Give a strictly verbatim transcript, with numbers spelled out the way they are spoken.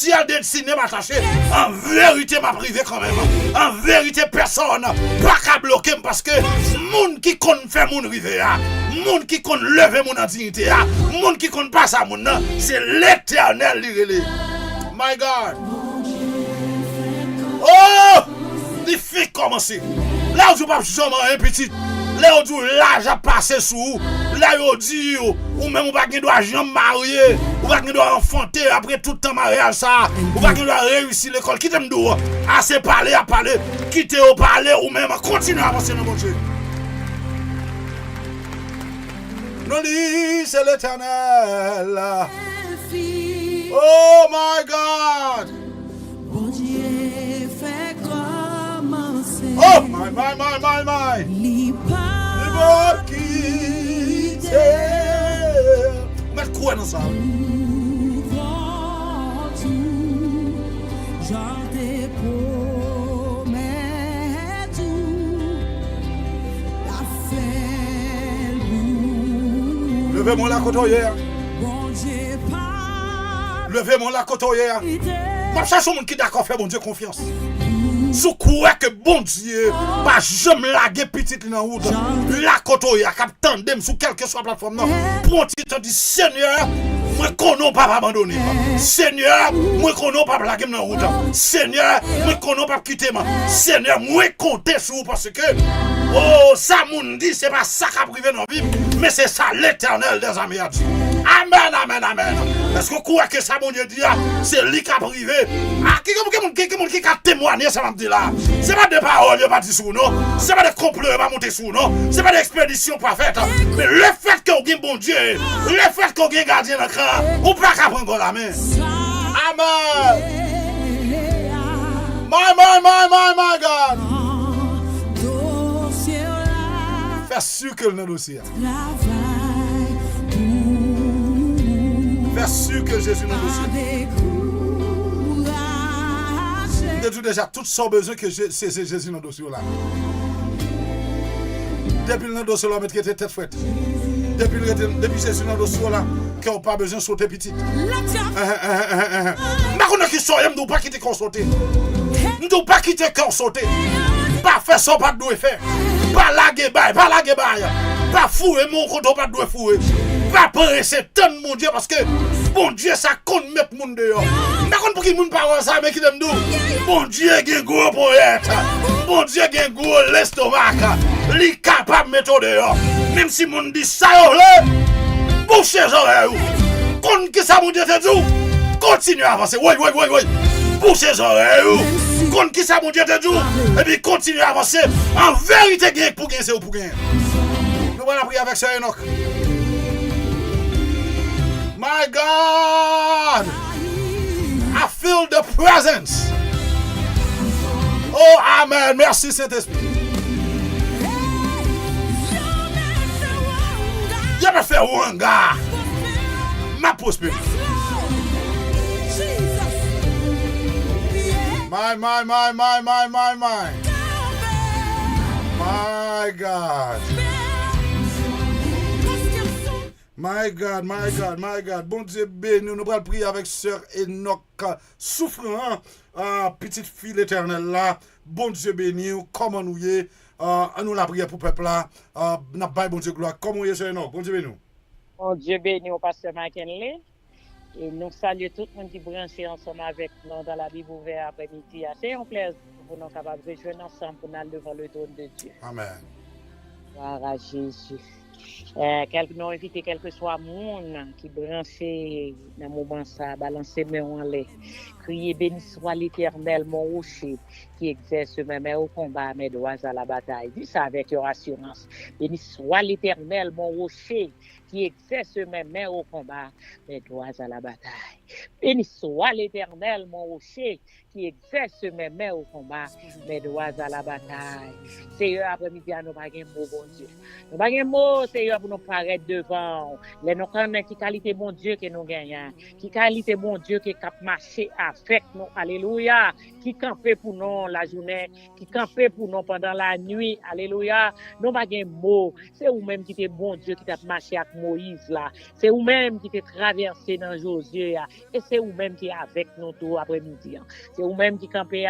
Syèl destine m atache. An verite, m ap rive kanmenm. An verite, pèsonn pa ka bloke m, paske moun ki konn fè moun rive a, moun ki konn leve moun an diyite a, moun ki konn pase a moun nan, se Letènèl li rele. My God. Oh! Li fenk kòmanse. Lè yo di w p ap janm anyen pitit, lè yo di w laj ap pase sou ou, lè yo di w ou menm ou pa gen dwa janm marye, ou pa gen dwa anfante apre tout tan maryaj sa a, ou pa gen dwa reyisi lekòl. Kite m di w, ase pale y ap pale, kite yo pale, ou menm kontinye avanse nan Bondye. Non li se Letènèl. Oh my God! Bondye fè kòmanse. Oh my, my, my, my, my! Li pa kite. Ou mèt kwè nan sa. Jan te pwomèt ou, l ap fè l pou ou. Leve men w la kote w ye a. Bondye pa Leve men w la kote w ye a. M ap chache yon moun ki dakò fè Bondye konfyans. Si w kwè ke Bondye pa janm lage pitit li nan wout, la kote w ye a, k ap tande m sou kèlkeswa platfòm nan, pran ti tan di, Senyè, mwen konnen w p ap abandone m. Senyè, mwen konnen w p ap lage m nan wout. Senyè, mwen konnen w p ap kite m. Senyè, mwen konte sou ou paske, o, sa moun di, se pa sa k ap rive nan vi m, men se sa Letènèl dèzame a di. Amèn, amèn, amèn. Èske w kwè ke sa Bondye di a, se li k ap rive? A, ki, ki, ki moun, ki, ki moun ki ka temwanye sa m ap di la? Se pa de pawòl yo pa di sou ou, non. Se pa de konplo yo pa monte sou ou, non. Se pa de ekspedisyon yo pa fèt. Men lefètke w gen Bondye, lefètke w gen gadyen nan kan, ou pa ka pran gòl la men. Amèn. My, my, my, my, my God. Fè si ke l nan dosye a. Fè si ke Jezi nan dosye a. M te di w deja, tout sa w bezwen ke Je- se se Jezi nan dosye w la. Depi l nan dosye w la, w mèt rete tèt frèt. Depi l rete, depi Jezi nan dosye w la, kè w pa bezwen sote pitit. Ehn, ehn, ehn, ehn, ehn. M pa konn nan ki sa w ye, m di w pa kite kè w sote. M di w pa kite kè w sote. Pa fè sa w pa t dwe fè. Pa lage bay, pa lage bay. Pa foure men w kote w pa t dwe foure. Pa prese tann Bondye, paske Bondye sa konn met moun deyò. M pa konn pou ki moun pawòl sa, men kite m di w, Bondye gen gwo ponyèt. Bondye gen gwo lestomak. Li kapab mete w deyò. Menm si moun di sa yo vle, bouche zòrèy ou. Konn ki sa Bondye te di w, kontinye avanse. Woy, woy, woy, woy. Bouche zòrèy ou. Konn ki sa Bondye te di w, epi kontinye avanse. An verite, gen pou gen, se ou pou gen. Nou pral priye avèk sè Enòk. My God! I feel the presence. Oh, amen. Mèsi, Sentespri. Yo pa fè wanga. M ap pwospere. My, my, my, my, my, my, my. My God. My God, my God, my God. Bondye beni w. Nou pral priye avèk sè Enòk Soufran, ah, pitit fi Letènèl la. Bondye beni w. Kòman nou ye? Ah, ann nou lapriyè pou pèp la. Ah, n ap bay Bondye glwa. Kòman w ye, sè Enòk? Bondye beni w. Bondye beni w, pastè Mackenley. E nou salye tout moun ki branche ansanm avèk nou dans la Bible ouverte aprèmidi a. Se yon plèzi pou nou kapab rejwenn ansanm pou n al devan le trône de Dieu. Amèn. Gloire à Jésus. Eh, kèl-, nou envite kèlkeswa moun ki branche nan moman sa, balanse men w anlè. Kriye, Béni soit l'Éternel, mon rocher, qui exerce mes mains au combat, mes doigts à la bataille. Di sa avèk yon asirans. Béni soit l'Éternel, mon rocher, qui exerce mes mains au combat, mes doigts à la bataille. Béni soit l'Éternel, mon rocher, qui exerce mes mains au combat, mes doigts à la bataille. Seyè, aprèmidi a, nou pa gen mo, Bondye. Nou pa gen mo, Seyè, pou nou parèt devan w. Lè nou konnen ki kalite Bondye ke nou genyen, ki kalite Bondye ke k ap mache avèk nou, alelouya, ki kanpe pou nou lajounen, ki kanpe pou nou pandan lannuit, alelouya. Nou pa gen mo. Se ou menm ki te Bondye ki t ap mache ak Moyiz la. Se ou menm ki te travèse nan Jozye a. E se ou menm ki avèk nou tou aprèmidi an. Se ou menm ki kanpe